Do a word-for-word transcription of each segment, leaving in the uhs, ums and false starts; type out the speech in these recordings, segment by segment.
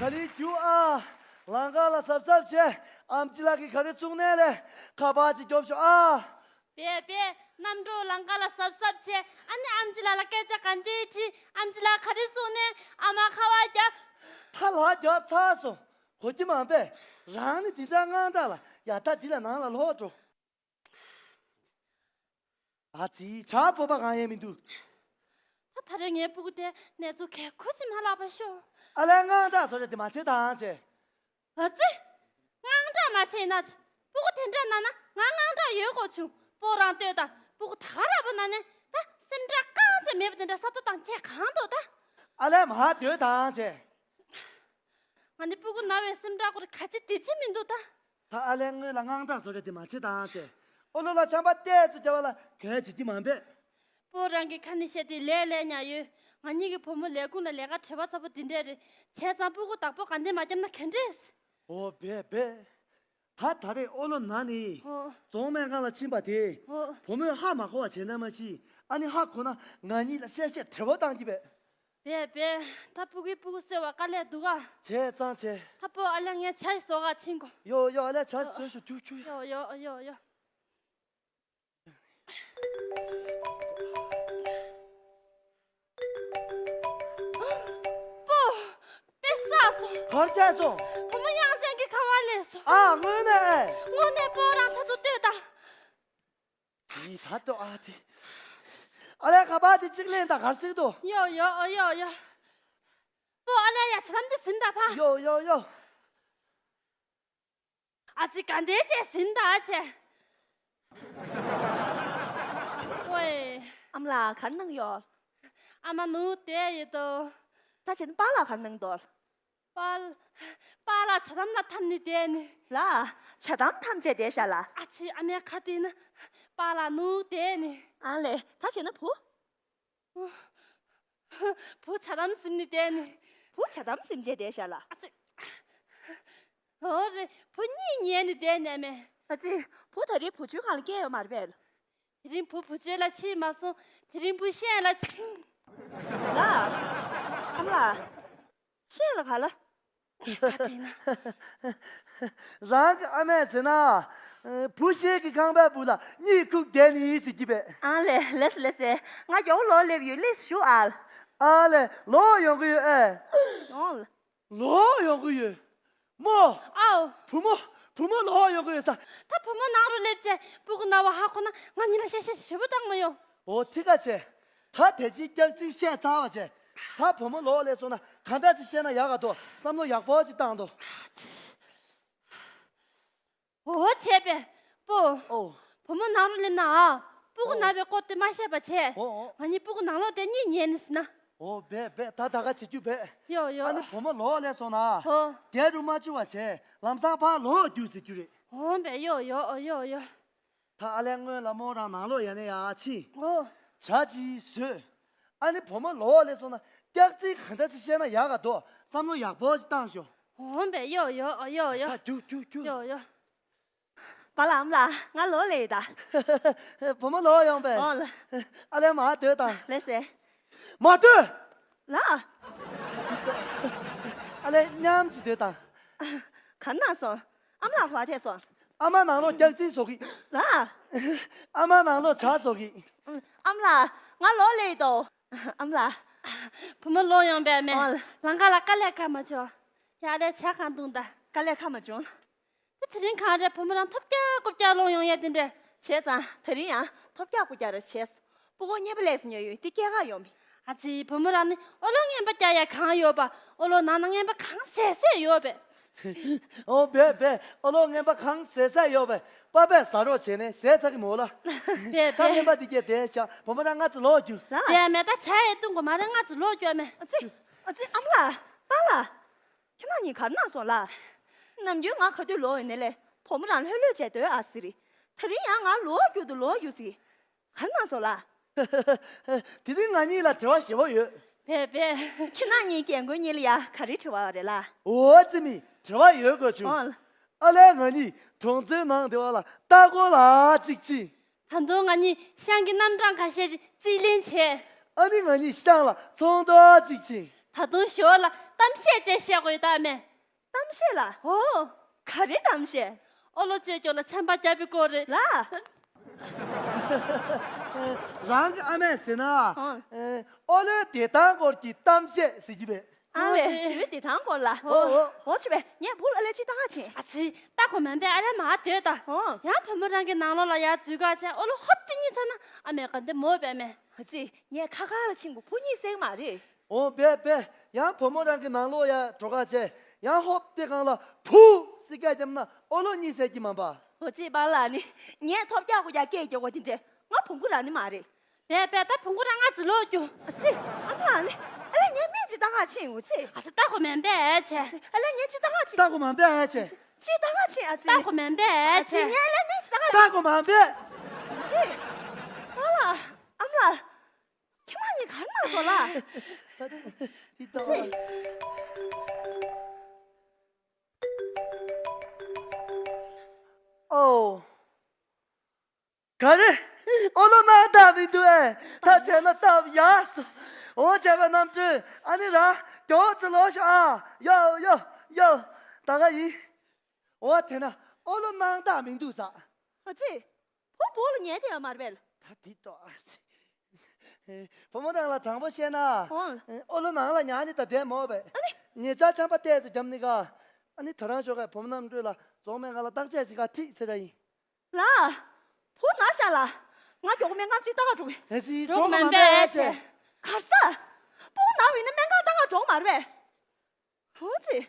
ག་རེ་རྒྱུགས་ཨ། ལང་ཀ་ལ་གཟབ་གཟབ་བྱས། ཨམ་ཆི་ལགས་ཀྱིས་ག་རེ་གསུང་ནས་ལས་ཁ་པར་ཅིག་རྒྱོབ་ཤོག་ཨ། བས་བས། རྣམ་གྲོལ་ལང་ཀ་ལ་གཟབ་གཟབ་བྱས། ཨ་ནི་ཨམ་ཆི་ལགས་ལ་སྐད་ཆ་ག་འདྲས་དྲིས། ཨམ་ཆི་ལགས་ག་རེ་གསུང་ནས། ཨ་མ་ཁ་པར་རྒྱབ། ད་ལག་རྒྱབ་ཚར་སོང་། གོ་གི་མ་པས། རང་ནི་དེ་འདྲ་དངངས་སྐྲག་ལ་ཡ། ད་འདི་ལ་ནང་ལ་ལོག་འགྲོ། ཨ་ཙི། ཇ་ཕོར་པ་གང་ཡང་མི་འདུག་ད་ད་རེས་ངའི་སྤུ་གུ་དེ་གནས་ཚུལ་གལ་ཁུར་ཅིག་མ་ལབ་པ་ཤོག་ཨ་ལས། དངངས་སྐྲག་བཟོ་འདྲ་དེ་མ་བྱེད་དང་བྱས། ཨ་ཙི། དངངས་སྐྲག་མ་བྱེད་ན་ཅི། སྤུ་གུ་དེ་འདྲ་ན་ན་ང་དངངས་སྐྲག་ཡོད་དགོས་བྱུང་། སྤོ་རང་ལྟོས་དང་། སྤུ་གུ་ད་ག་རང་པོ་ན་ནས་ད་སེམས་ཁྲལ་རྐང་བྱས་མེད་པ་དེ་འདྲ་ས་ཐོ་དང་ཁྱད་གང་འདུག་ད། ཨ་ལས། མ་སྡོད་དང་བྱས། ང་ནི་སྤུ་གུ་ན་བའི་སེམས་ཁྲལ་སྐོར་ག་ཅི་དེ་ཅི་མི་འདུག་ད། ད་ཨ་ལས། སྔོན་ལ་དངངས་སྐྲག་བཟོ་འདྲ་དེ་མ་བྱེད་དང་བྱས། ཨོ་ལོ་ལ་ཆམ་པ་ཏོག་ཙམ་བརྒྱབ་པ་ལ་གལ་བྱེད་ཀྱི་མ་འབད། སྤོ་རང་གི་ཁ་ནས་བཤད་དེ་ལས་ལས་ཉག་ཡོད། ང་གཉིས་ཀྱི་བུ་མོ་ལས་ཁུངས་ལ་ལས་ཀ་བྲེལ་བ་ཚ་པོ་འདི་འདྲས་རེད། བྱས་ཙང་སྤུ་གུ་བདག་པོ་ག་འདྲས་མ་བརྒྱབ་ན་ག་འདྲས། ཨོ་འབད་འབད། ད་ད་རེས་ཨོ་ལོ་ན་ནི། ཨོ། རྫོང་སྨན་ཁང་ལ་ཕྱིན་པ་དེ། ཨོ། བུ་མོས་ཧ་མ་གོ་བ་བྱས་ན་མ་གཞི། ཨ་ནི་ཧ་གོ་ན་ང་གཉིས་ལ་བཤད་བཤད་བྲེལ་བ་བཏང་གི་བས། བས་བས། ད་སྤུ་གུའི་སྤུ་གུ་གསོ་བ་དཀའ་ལས་འདུག་ག་བྱས་ཙང་བྱས། ད་སྤོ་ཨ་ལས། ངས་ཇ་ཞིག་བཟོ་ག་ཕྱིན་གོ་ཡོ་ཡོ། ཨ་ལས། ཇ་ཞིག་བཟོས་ཤོག་རྒྱུགས་རྒྱུགས། ཡོ་ཡོ་ཡོ་ཡོ། སྤོ། དཔེ་བསགས་སོང་། ག་རེ་བྱས་སོང་། བུ་མོ་དབྱངས་ཅན་གྱི་ཁ་པར་སླེབས་སོང་། ཨ། དངོས་གནས། དངོས་གནས། སྤོ་རང་ད་དུང་ལྟོས་དང་། ཡི་ད་ལྟོ་ཨ་ཙི། ཨ་ལས། ཁ་པར་དེ་གཅིག་ལེན་དང་། ག་རེ་ཟེར་གྱི་འདུག་ཡོ་ཡོ་ཡོ་ཡོ། སྤོ་ཨ་ལས། ཡ། ཇ་དམ་དེ་ཟིན་དང་ཕ། ཡོ་ཡོ་ཡོ། ཨ་ཙི། ག་འདྲས་བྱས་ཟིན་དང་བྱས། ཝེ། ཨ་མ་ལགས་ག་རེ་གནང་ཡོད། ཨ་མ་ནུ་བསྡད་ཡོད་དོ། ད་བྱས་ན་པཱ་ལགས་ག་རེ་གནང་འདུག་པཱ་ལགས། པཱ་ལགས་ཇ་དམ་ལ་འཐམས་ནས་བསྡད་ནི། ལགས། ཇ་དམ་འཐམས་བྱས་བསྡད་ཤག་ལགས། ཨ་ཙི། ཨ་མའི་ཁ་དེ་ན་པཱ་ལགས་ནུ་བསྡད་ནི། ཨ་ལས། ད་བྱས་ན་བུ། བུ་ཇ་དམ་ཟིན་ནས་བསྡད་ནི། བུ་ཇ་དམ་ཟིན་བྱས་བསྡད་ཤག་ལགས། ཨ་ཙི། ཨོ་རེད། བུ་གཉིད་ཉལ་ནས་བསྡད་ནས་མེད། ཨ་ཙི། བུ་ད་རེས་བུ་བཅོལ་ཁང་ལ་བསྐྱལ་ཡོད་མ་རེད་པས། དེ་རིང་བུ་བུ་བཅོལ་ལ་ཕྱིན་མ་སོང་། དེ་རིང་བུ་ཤན་ལ་ཕྱིན། ལགས། ཨ་མ་ལགས། ཤན་ལ་ག་ལ། ད་དེ་ན། རང་གི་ཨ་མས་ཟེར་ན། བུ་ཤན་གྱི་ཁང་པའི་སྦུག་ལ་གཉིད་ཁུག་བསྡད་ནི་ཟེར་གྱི་པས། ཨང་ལེ། ལེ་སེ་ལེ་སེ། ང་མགྱོགས་ལོག་སླེབས་ཡོད། ལེ་སེ་བཞུགས་ཨ། ཨང་ལེ། ལོག་ཡོང་གི་ཡོད་ཨེ། ཡོང་། ལོག་ཡོང་གི་ཡོད། མོ། ཨའོ། བུ་མོ། བུ་མོ་ལོག་ཡོང་གི་ཡོད་ས། ད་བུ་མོ་ནང་རུ་སླེབས་བྱས་སྤུ་གུ་ན་བ་ཧ་གོ་ན་ང་གཉིས་ལ་བཤད་བཤད་ཞེ་པོ་བཏང་མ་ཡོང་། འོ་ཐིག་ཁ་ཆེ། ད་དེ་ཅིག་སྐྱག་རྫུན་བཤད་ཚར་བ་བྱས། ད་བུ་མོ་ལོག་སླེབས་སོང་ན་ག་འདྲ་ཅིག་བཤད་ན་ཡག་ག་འདུག་བསམ་བློ་ཡག་པོ་ཅིག་བཏང་དོ། འོ་བྱས་པས། སྤོ། ཨོ། བུ་མོ་ནང་རུ་སླེབས་ན་ཨ། སྤུ་གུ་ཨོ། ན་བའི་སྐོར་དེ་མ་བཤད་པ་བྱས། ཨོ་ཨོ། ང་གཉིས་སྤུ་གུ་ནང་ལོགས་དེ་གཉིད་ཉལ་ནི་ཟིན་ན། ཨོ་འབད་འབད། ད་ད་ག་བྱེད་རྒྱུ་འབད། ཡོ་ཡོ། ཨ་ནི་བུ་མོ་ལོག་སླེབས་སོང་ན། ཨོ། དེ་རུ་མ་བཅུག་པ་བྱས། ལམ་སང་ཕར་ལོག་རྒྱུགས་ཟེར་རྒྱུ་རེད། འོ་འབད། ཡོ་ཡོ། ཨོ་ཡོ་ཡོ། ད་ཨ་ལས། སྔོན་ལ་མོ་རང་ནང་ལོགས་ཡར་ནས་ཡར་ཕྱིན། ཨོ། ཇ་ཅིག་བཟོས། ཨ་ནི་བུ་མོ་ལོག་སླེབས་སོང་ན་སྐྱག་རྫུན་ག་འདྲ་ཅིག་བཤད་ན་ཡག་ག་འདུག་བསམ་བློ་ཡག་པོ་ཅིག་བཏང་ཤོག་འོ་འབད། ཡོ་ཡོ། ཨོ་ཡོ་ཡོ། ད་རྒྱུགས་རྒྱུགས་རྒྱུགས། ཡོ་ཡོ། པཱ་ལགས་ཨ་མ་ལགས། ང་ལོག་སླེབས་ཡིན་ད། བུ་མོ་ལོག་ཡོང་པས། ཨོ་ལ། ཨ་ལས། མར་སྡོད་དང་། ལགས་སེ། མར་སྡོད། ལགས། ཨ་ལས། མཉམ་གཅིག་སྡོད་དང་། ག་ན་སོང་། ཨ་མ་ལགས་ག་པར་ཐད་སོང་། ཨ་མ་ནང་ལོགས་སྐྱག་རྫུན་བཟོ་གི། ལགས། ཨ་མ་ནང་ལོགས་ཇ་བཟོ་གི། ཨ་མ་ལགས། ང་ལོག་སླེབས་ཡིན་དོ། ཨ་མ་ལགས། བུ་མོ་ལོག་ཡོང་པས་མེད། ཨོ་ལ། ལང་ཀ་ལ་དཀའ་ལས་ཁག་མ་བྱོ། ཡ་ལས། ཇ་གང་བཏུང་ད། དཀའ་ལས་ཁག་མ་བྱུང་། དེ་དེ་རིང་གང་རེད། བུ་མོ་རང་ཐོབ་རྒྱག་རྐུབ་རྒྱག་སློང་ཡོང་ཡ་དེ་འདྲས། བྱས་ཙང་དེ་རིང་ཡང་ཐོབ་རྒྱག་རྐུབ་རྒྱག་རེ་བྱས་སོང་། སྤུ་གུ་རྔན་པ་ལས་སུ་ཉོས་ཡོད། དེ་སྐྱེལ་ག་ཡོང་བས། ཨ་ཙི། བུ་མོ་རང་ནི་ཨོ་ལོ་རྔན་པ་རྒྱག་ཡ་གང་ཡོད་པ། ཨོ་ལོ་ནང་ན་རྔན་པ་གང་ཟད་ཟད་ཡོད་པས། ཨོ་འབད་འབད། ཨོ་ལོ་རྔན་པ་གང་ཟད་ཟད་ཡོད་པས། པ་པས་ཟ་རོགས་བྱས་ནས་ཟད་ཚར་གི་མོ་ལ། འབད་ད་འབད། རྔན་པ་འདི་སྐྱེལ་བསྡད་ཤག་བུ་མོ་རང་སྔ་ཙམ་ལོག་རྒྱུགས། ལགས། དེ་མེད། ད་ཇ་ཡས་བཏུང་དགོས་མ་རེད། སྔ་ཙམ་ལོག་རྒྱུགས་མེད། ཨ་ཙི། ཨ་ཙི། ཨ་མ་ལགས། པཱ་ལགས། ཁྱེད་རང་གཉིས་ག་རེ་གནང་སོང་ལགས། ནམ་རྒྱུན་ང་ག་དུས་ལོག་ཡོང་ནའི་ལས་བུ་མོ་རང་ལྷོད་ལྷོད་བྱས་སྡོད་ཨ་ཟེར། དེ་རིང་ཡང་ང་ལོག་རྒྱུགས་དང་ལོག་རྒྱུགས་ཟེར། ག་རེ་གནང་སོང་ལགས། དེ་རིང་ང་གཉིས་ལ་དྲི་བ་ཞེ་པོ་ཡོད། འབད་འབད། ཁྱེད་རང་གཉིས་རྒན་རྒོན་གཉིས་ལ་ཡ་ག་རེ་དྲི་བ་རེད་ལགས། འོ་ཙི་མི་དྲི་བ་ཡོད་དགོས་བྱུང་། ཨོ་ལ། ཨ་ལས། ང་གཉིས་གྲོང་ཚོའི་ནང་དེ་བ་ལ་ལྟ་སྐོར་ལ་གཅིག་ཕྱིན། ད་དུང་ང་གཉིས་ཤང་གི་རྣམ་གྲངས་ཁ་ཤས་ཤིག་རྩིས་ལེན་བྱས། ཨ་ནི་ང་གཉིས་ཤང་ལ་ཚོང་དོག་གཅིག་ཕྱིན། ད་དུང་ཞོར་ལ་གཏམ་བཤད་ཅིག་བཤད་དགོས་ཡོད་ད་ཨ་མས། གཏམ་བཤད་ལ། ཨོ། ག་རེ་གཏམ་བཤད། ཨོ་ལོ་བཅོས་སྐྱོར་ལ་ཆམ་པ་བརྒྱབ་པའི་སྐོར་རེད། ལ། རང་གི་ཨ་མས་ཟེར་ན། ཨོ། ཨོ་ལོའི་བདེ་ཐང་སྐོར་གྱི་གཏམ་བཤད་ཟེར་གྱི་བས། ཨ་ལས། ཨོ་ལས། དེ་བས་བདེ་ཐང་སྐོར་ལ། ཨོ་ཨོ། འོ་ཆི་བས་ངས་བུ་ལ་ཨ་ལས་ཅི་ལྟ་ག་ཕྱིན། ཨ་ཙི། ལྟ་གོ་མ་འབད་ཨ་ལས་མ་སྡོད་ད། ཨོ། ཡང་བུ་མོ་རང་གི་ནང་ལོགས་ལ་ཡར་འཛུལ་ག་བྱས་ཨོ་ལོ་ཧོབ་སྟེ་གཉིད་ཚར་ན་ཨ་མས་ག་འདི་མོ་བས་མས། ཨ་ཙི། ངས་ཁ་ཁ་ལ་ཕྱིན་གོ་བུ་གཉིད་སད་མ་རེད། ཨོ་བས་བས། ཡང་བུ་མོ་རང་གི་ནང་ལོགས་ཡར་འགྲོ་ག་བྱས་ཡང་ཧོབ་སྟེ་སྒང་ལ་བུ་ཟེར་སྐད་བརྒྱབ་ན་ཨོ་ལོ་གཉིད་སད་ཀྱི་མ་པ། ཨོ་ཙི་པཱ་ལགས་ནི་ངས་ཐོབ་རྒྱག་གོ་རྒྱག་སྐད་རྒྱག་གོ་དེ་འདྲས་ང་བུ་གུ་ར་ནི་མ་རེད། བས་བས་ད་བུ་གུ་ར་ང་ཙི་ལོག་རྒྱུ། ཨ་ཙི། ཨ་མ་ལགས་ནི་ཨ་ལས་ངས་སྨན་ཅི་ལྟ་ག་ཕྱིན་ཨོ་ཙི། ཨ་ཙི་ལྟ་གོ་མ་འབད་ཨ་ཙི། ཨ་ལས་ངས་ཅི་ལྟ་ག་ཕྱིན། ལྟ་གོ་མ་འབད་ཨ་ཙི། ཅི་ལྟ་ག་ཕྱིན་ཨ་ཙི། ལྟ་གོ་མ་འབད་ཨ་ཙི། ངས་ཨ་ལས་སྨན་ཅི་ལྟ་ག། ལྟ་གོ་མ་འབད། ཨ་ཙི། པཱ་ལགས། ཨ་མ་ལགས། ཁྱེད་རང་གཉིས་ག་རེ་གནང་སོང་ལགས། འདི་ལྟ་བ། ཨོ། ག་རེ། ཨོ་ལོ་སྣང་དག་མི་འདུག་ཨེ། ད་བྱས་ན་སྟབས་ཡག་སོང་། འོ་བྱས་པ་རྣམ་གྲོལ་ཨ་ནི་ར་མགྱོགས་ཙམ་ལོག་ཤོག་ཨ། ཡོ་ཡོ་ཡོ། ད་ག་ཡིན། འོ་དེ་ན་ཨོ་ལོ་སྣང་དག་མི་འདུག་ས། ཨ་ཙི། བུ་བོ་ལ་ཉལ་བསྡད་ཡོད་མ་རེད་པས། ད་འདི་ལྟོ་ཨ་ཙི། བུ་མོ་རང་ལ་དྲང་པོ་བཤད་ན། ཨོ། ཨོ་ལོ་ནང་ལ་ཉལ་ནི་ད་བསྡད་མོ་བས། ཨ་ནི། ཉེ་ཆར་ཆམ་པ་བལྟས་སུ་བརྒྱབ་ནི་ག། ཨ་ནི་ད་རང་ཤོག་གས་བུ་མོ་རྣམ་གྲོལ་ལ་རྫོང་སྨན་ཁང་ལ་བརྟག་དཔྱད་ཞིག་ག་ཁྲིད་ཟེར་ར་ཡིན། ལ། བུ་ན་ཤ་ལ། ང་མགྱོགས་སྨན་ཁང་ཅིག་ལྟ་ག་འགྲོ་གི། ཨེ་ཙི་འགྲོ་མ་འབད་ཨེ་ཙི། གར་ས། བུ་ན་བས་ན་སྨན་ཁང་ལྟ་ག་འགྲོ་མ་རེད་པས། ཧོ་ཙི།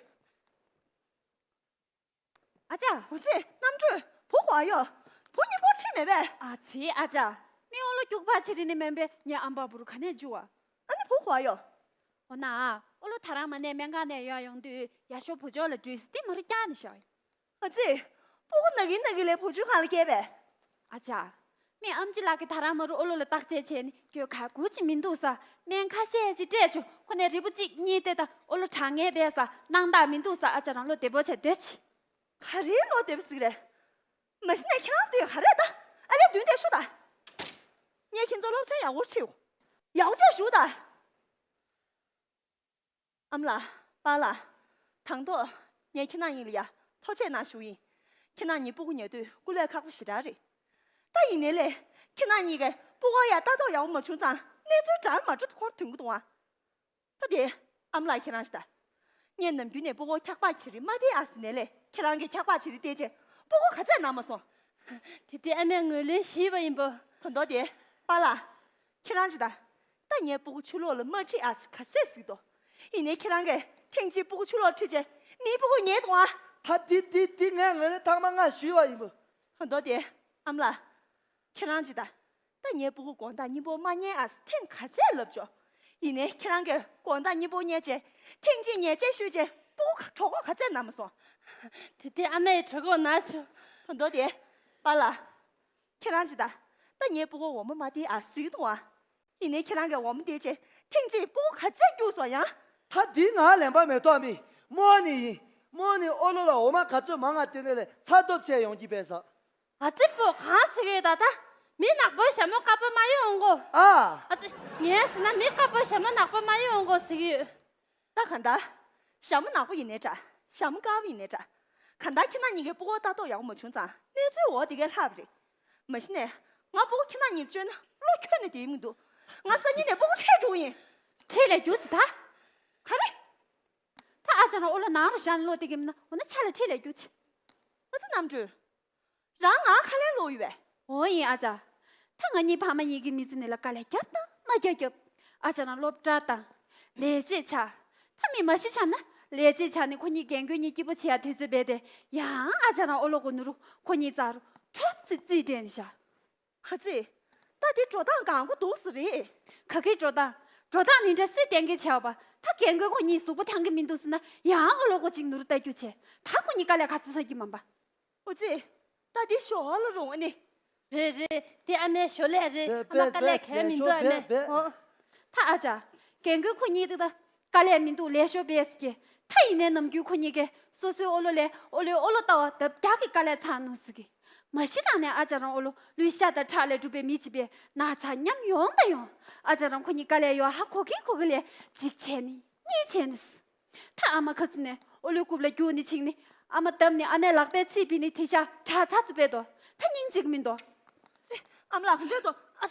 ཨ་ཅག་ཨ་ཙི། རྣམ་གྲོལ། བུ་ག་པར་ཡོད། བུ་གཉིས་པོ་ཁྲིད་མེད་པས། ཨ་ཙི་ཨ་ཅག་མི་ཨོ་ལོ་སྐྱུག་པ་ཆེ་རིགས་ནི་མིན་པས་ངའི་ཨམ་པ་བུ་རུ་ག་ནས་འཇུ་བ། ཨ་ནི་བུ་ག་པར་ཡོད། འོ་ན་ཨོ་ལོ་ད་རང་མ་ནས་སྨན་ཁང་ནས་ཡར་ཡོང་དུས་ཡར་ཤོག་བུ་ཅོག་ལ་འགྲུལ་སི་ཏི་མ་རུ་བཀྱག་ནས་ཤོག་ཨ་ཙི། སྤུ་གུ་ན་གིན་ན་གིན་ལས་བུ་ཅོག་གང་ལ་སྐྱེས་པས། ཨ་ཅག་མི་ཨམ་ཆི་ལགས་ཀྱིས་ད་རང་མ་རུ་ཨོ་ལོ་ལ་བརྟག་དཔྱད་བྱས་ནི་སྐྱོ་ག་གུ་ཅི་མི་འདུག་ས། སྨན་ཁ་ཤས་ཅིག་སྤྲད་ཆོག་ཁོ་ནས་རིལ་བུ་གཅིག་གཉིས་དེ་དང་ཨོ་ལོ་གྲང་ངེས་པས་ས་སྣང་དག་མི་འདུག་ས། ཨ་ཅག་རང་ལོ་བདེ་པོ་བྱས་སྡོད་ཅི། ག་རེ་ལོ་བདེ་པོ་ཟིག་རེད། མ་གཞི་ནས་ཁྱེད་རང་དེ་ག་རེ་ད། ཨ་ལས་མདུན་དེ་ཤོག་ད། ངས་ཁྱེད་ཚོ་སློབ་ཚན་ཡག་པོ་ཁྲིད། ཡག་པོ་བྱས་ཞུགས་ད། ཨ་མ་ལགས། པཱ་ལགས། དང་ཐོག་ངས་ཁྱེད་རང་གཉིས་ལ་ཡ་ཐུགས་རྗེ་གནང་ཞུ་ཡིན། ཁྱེད་རང་གཉིས་སྤུ་གུ་ཉལ་དུས་སྐུ་ལས་ཁག་པོ་ཞེ་དྲག་རེད། ད་ཡིན་ནའི་ལས་ཁྱེད་རང་གཉིས་ཀས་སྤུ་གུ་ཡ་ལྟ་རྟོག་ཡག་པོ་མ་བྱུང་ཙང་གནས་ཚུལ་འདྲ་མི་འདྲ་ཁོར་ཐོན་གི་འདུག་ཨ། ད་དེ་ཨ་མ་ལགས་ཁྱེད་རང་ཞིག་ད། ངས་ནམ་རྒྱུན་ནས་སྤུ་གུ་འཁྱག་པ་བྱེད་རིན་མ་བསྡད་ཨ་ཟེར་ནའི་ལས་ཁྱེད་རང་གིས་འཁྱག་པ་བྱེད་རིན་བལྟས་རྗེས་སྤུ་གུ་ག་ཚད་ན་མ་སོང་། དེ་དེ་ཨ་མས་ངོས་ལེན་ཞུས་པ་ཡིན་པ། ད་མདོ་དེ། པཱ་ལགས། ཁྱེད་རང་ཅི་ད། ད་ངའི་སྤུ་གུ་ཕྱི་ལོགས་ལ་མ་ཁྲིད་ཨ་ཟེར་ག་ཚད་ཟིག་དོ། ཡིན་ནའི་ཁྱེད་རང་གིས་ཐེངས་གཅིག་སྤུ་གུ་ཕྱི་ལོགས་ཁྲིད་རྗེས་མིའི་སྤུ་གུ་ཉལ་དང་ཨ། ད་དེ་དེ་དེ་ངས་ངོས་ལེན་ཐེངས་མ་ལྔ་ཞུས་པ་ཡིན་པ། ད་མདོ་དེ། ཨ་མ་ལགས། ཁྱེད་རང་ཅི་ད། ད་ངའི་སྤུ་གུ་དགོང་དག་སྙིང་པོ་མ་ཉལ་ཨ་ཟེར་ཐེངས་ག་ཚད་ལབ་ཆོག་ཡིན་ནའི་ཁྱེད་རང་གིས་དགོང་དག་སྙིང་པོ་ཉལ་རྗེས་ཐེངས་གཅིག་ཉལ་ཆས་བཤུས་རྗེས་སྤུ་གུ་གྲོད་ཁོག་ག་ཚད་ན་མ་སོང་། དེ་དེ་ཨ་མའི་གྲོད་ཁོག་ན་ཆུ། ད་མདོ་དེ། པཱ་ལགས། ཁྱེད་རང་ཅི་ད། ད་ངའི་སྤུ་གུ་འོ་མ་མ་སྟེར་ཨ་ཟིག་དང་ཨ། ཡིན་ནའི་ཁྱེད་རང་གིས་འོ་མ་སྟེར་རྗེས་ཐེངས་གཅིག་སྤུ་གུ་ག་ཚད་སྐྱུགས་སོང་ཡང་། ད་འདི་ང་ལན་པ་མེ་ཏོག་མི་རྨོ་ནི་ཡིན། རྨོ་ནི་ཨོ་ལོ་ལ་འོ་མ་ག་ཚོད་མང་ང་སྟེར་ནས་ལས་ཚ་ཐོབ་བྱས་ཡོང་གི་པས་ས། ཨ་ཙི་པོ་གང་ཟེར་གི་ཡོད་ད་ད། མི་ནག་པོའི་ཞྭ་མོ་དཀར་པོ་མ་ཡོང་གོ། ཨ། ཨ་ཙི། ངས་ཟེར་ན་མི་དཀར་པོའི་ཞྭ་མོ་ནག་པོ་མ་ཡོང་གོ་ཟེར་གི་ཡོད། ད་ག་འདྲ། ཞྭ་མོ་ནག་པོ་ཡིན་ནའི་འདྲ། ཞྭ་མོ་དཀར་པོ་ཡིན་ནའི་འདྲ། ག་འདྲ་ཁྱེད་རང་གཉིས་ཀའི་སྤུ་གུ་ལྟ་རྟོག་ཡག་པོ་མ་བྱུང་ཙང་གནས་ཚུལ་འོ་དེ་གས་ལྷག་པ་རེད། མ་གཞི་ནས་ང་སྤུ་གུ་ཁྱེད་རང་གཉིས་བཅོལ་ན་བློ་ཁྱོན་ནས་བདེ་མི་འདུག་ང་སང་ཉིན་ནས་སྤུ་གུ་ཁྲིད་འགྲོ་གི་ཡིན། ཁྲིད་ལས་རྒྱུ་ཅི་ད། ག་རེ། ད་ཨ་ཅག་རང་ཨོ་ལོ་ནང་རུ་བཞག་ནས་ལོག་བསྡད་ཀྱི་མིན་ན་འོ་ན་ཆ་ལ་ཁྲིད་ལས་རྒྱུ་ཅི། ཨ་ཙི་རྣམ་གྲོལ། རང་ང་ཁ་ལན་སློག་ཡོད་པས། འོ་ཡིན་ཨ་ཅག་ད་ང་གཉིས་ཕ་མ་གཉིས་ཀྱི་མི་ཚེ་ནི་ལ་དཀའ་ལས་རྒྱབ་དང་མ་རྒྱབ་རྒྱབ། ཨ་ཅག་རང་སློབ་གྲྭ་དང་། ལས་བྱེད་ཆགས། ད་མི་མ་ཤི་ཆགས་ན་ལས་བྱེད་ཆགས་ནས་ཁོ་གཉིས་རྒན་རྒོན་གཉིས་སྐྱིད་པོ་བྱེད་ཡ་དུས་ཚོད་རྦད་དེ་ཡང་ཨ་ཅག་རང་ཨོ་ལོ་གོ་ནུ་རུ་ཁོ་གཉིས་རྩ་རུ་ཁྲོབ་སེ་རྩིས་སྤྲད་ནས་བཞག་ཨ་ཙི། ད་འདི་འགྲོ་སྟངས་གང་གོ་འདུག་ས་རེད། ག་གི་འགྲོ་སྟངས། འགྲོ་སྟངས་ནི་འདྲ་སུས་གཏན་འཁེལ་བྱས་པ། ད་རྒན་རྒོན་ཁོ་གཉིས་གཟུགས་པོ་ཐང་གི་མི་འདུག་ཟེར་ན་ཡང་ཨོ་ལོ་གོ་གཅིག་ནུ་རུ་ལྟ་རྒྱུ་བྱས། ད་ཁོ་གཉིས་དཀའ་ལས་ག་ཚོད་ཟ་གི་མིན་པ། ཨོ་ཙི། ད་འདི་ཞོར་ལ་རུང་ཨ་ནི། རེད་རེད། འདི་ཨ་མའི་ཞོར་ལས་རེད། ཨ་མ་དཀའ་ལས་གང་མི་འདུག་ཨ་མས། ཨོ། ད་ཨ་ཅག་རྒན་རྒོན་ཁོ་གཉིས་འདི་ད་དཀའ་ལས་མི་འདུག་ལས་ཞོར་བས་ཀྱི། ད་ཡིན་ནའི་ནམ་རྒྱུན་ཁོ་གཉིས་ཀས་སོ་སོའི་ཨོ་ལོ་ལས་ཨོ་ལོའི་ཨོ་ལོ་ལྟ་བ་ལྡབ་རྒྱག་གི་དཀའ་ལས་ཚ་ནུ་ཟིག་གི། མ་གཞི་རང་ནས་ཨ་ཅག་རང་ཨོ་ལོ་ལུས་ཤ་དང་ཁྲག་ལས་གྲུབ་པའི་མི་གཅིག་པས་ན་ཚ་མཉམ་ཡོང་དང་ཡོང་། ཨ་ཅག་རང་ཁོ་གཉིས་དཀའ་ལས་ཡོད་ཧ་གོ་གི་གོ་གི་ལས་འཇིགས་བྱས་ནི། གཉིས་བྱས་ནས། ད་ཨ་མ་ཁ་ཚུ་ནས་ཨོ་ལོའི་རྐུབ་ལ་རྒྱུགས་ནས་ཕྱིན་ནས་ཨ་མ་བརྡབས་ནས་ཨ་མའི་ལག་པའི་ཚིགས་བིལ་ནས་དེ་ཤ་དྲག་ཚ་ཚུ་པས་དོ། ད་སྙིང་རྗེ་གི་མིན་དོ། ཨ་མ་ལགས་ག་འདྲ་དོ། ཨ།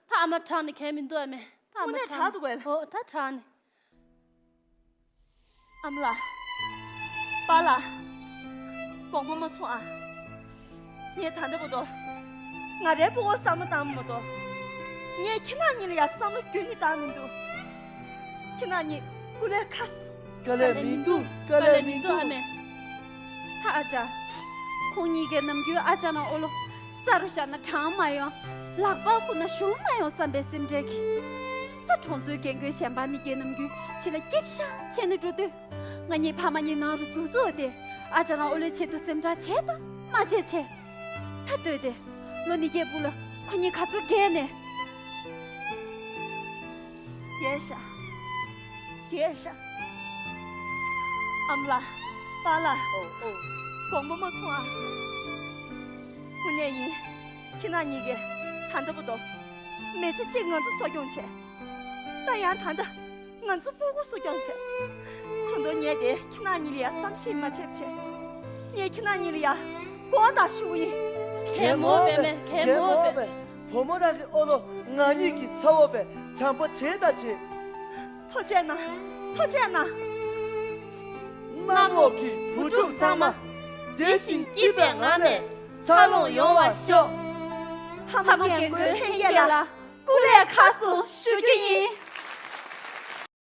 ད་ཨ་མ་དྲག་ནས་གས་མིན་དོ་ཨ་མས། ད་ཨ་མ་དངོས་གནས་དྲག་དོ་གས། ཨོ་ད་དྲག་ནས། ཨ་མ་ལགས། པཱ་ལགས། དགོངས་པ་མ་ཚོམས་ཨ། ངས་ད་ལྟ་བར་དུ། ང་རའི་སྤུ་གུར་བསམ་བློ་བཏང་མ་གཏོགས། ངས་ཁྱེད་རྣམ་གཉིས་ལ་ཡང་བསམ་བློ་ཁྱོན་ནས་བཏང་མི་འདུག་ཁྱེད་རྣམ་གཉིས་སྐུ་ལས་ཁག་སོང་། དཀའ་ལས་མི་འདུག་དཀའ་ལས་མི་འདུག་ཨ་མས། ད་ཨ་ཅག་ཁོང་གཉིས་ཀས་ནམ་རྒྱུན་ཨ་ཅག་ནང་ཨོ་ལོ་ས་རུ་བཞག་ན་གྲང་མ་ཡོང་། ལག་པ་ཁུར་ན་ཞུམ་མ་ཡོང་བསམ་པའི་སེམས་ཁྲལ་གྱིས། ད་གྲོང་ཚོའི་རྒན་རྒོན་གཞན་པ་གཉིས་ཀས་ནམ་རྒྱུན་ཕྱི་ལ་སྐྱིད་ཤག་བྱས་ནས་འགྲོ་དུས། ང་གཉིས་ཕ་མ་གཉིས་ནང་རུ་འཛུལ་འཛུལ་བ་དེ་ཨ་ཅག་ནང་ཨོ་ལོའི་ཆེད་དུ་སེམས་ཁྲལ་བྱས་དང་མ་བྱས་བྱས། ད་ལྟོས་ཏེ། ལོ་ཉིས་བརྒྱའི་སྦུག་ལ་ཁོ་གཉིས་ག་ཚོད་རྒས་ནས། རྒས་ཤག་རྒས་ཤག་ཨ་མ་ལགས། པཱ་ལགས། ཨོ་ཨོ། དགོངས་པ་མ་ཚོམས་ཨ། དངོས་གནས་ཡིན། ཁྱེད་རྣམ་གཉིས་ཀས་ད་ལྟ་བར་དུ། མི་ཚེ་གཅིག་ང་ཚོ་གསོ་སྐྱོང་བྱས། ད་ཡང་ད་ལྟ་ང་ཚོ་སྤུ་གུ་གསོ་སྐྱོང་བྱས། ད་དུང་ངས་དེ་ཁྱེད་རྣམ་གཉིས་ལ་ཡང་བསམ་ཤེས་མ་བྱས་བྱས། ངས་ཁྱེད་རྣམ་གཉིས་ལ་ཡང་དགོངས་དག་ཞུ་གི་ཡིན། གད་མོ་པས་མས། གད་མོ་པས། བུ་མོ་རང་གི་ཨོ་ལོ་ང་གཉིས་ཀྱི་ཚ་བོ་པས་བྱམས་པོ་བྱེད་ད་བྱེད། ཐུགས་རྗེ་གནང་། ཐུགས་རྗེ་གནང་། གནམ་འོག་གི་བུ་ཕྲུག་ཚང་མ། བདེ་ཞིང་སྐྱིད་པའི་ངང་ནས་འཚར་ལོངས་ཡོང་བར་ཤོག་ཕ་མ་རྒན་རྒོན་ལྷན་རྒྱས་ལ་སྐུ་ལས་ཁག་སོང་ཞུ་རྒྱུ་ཡིན།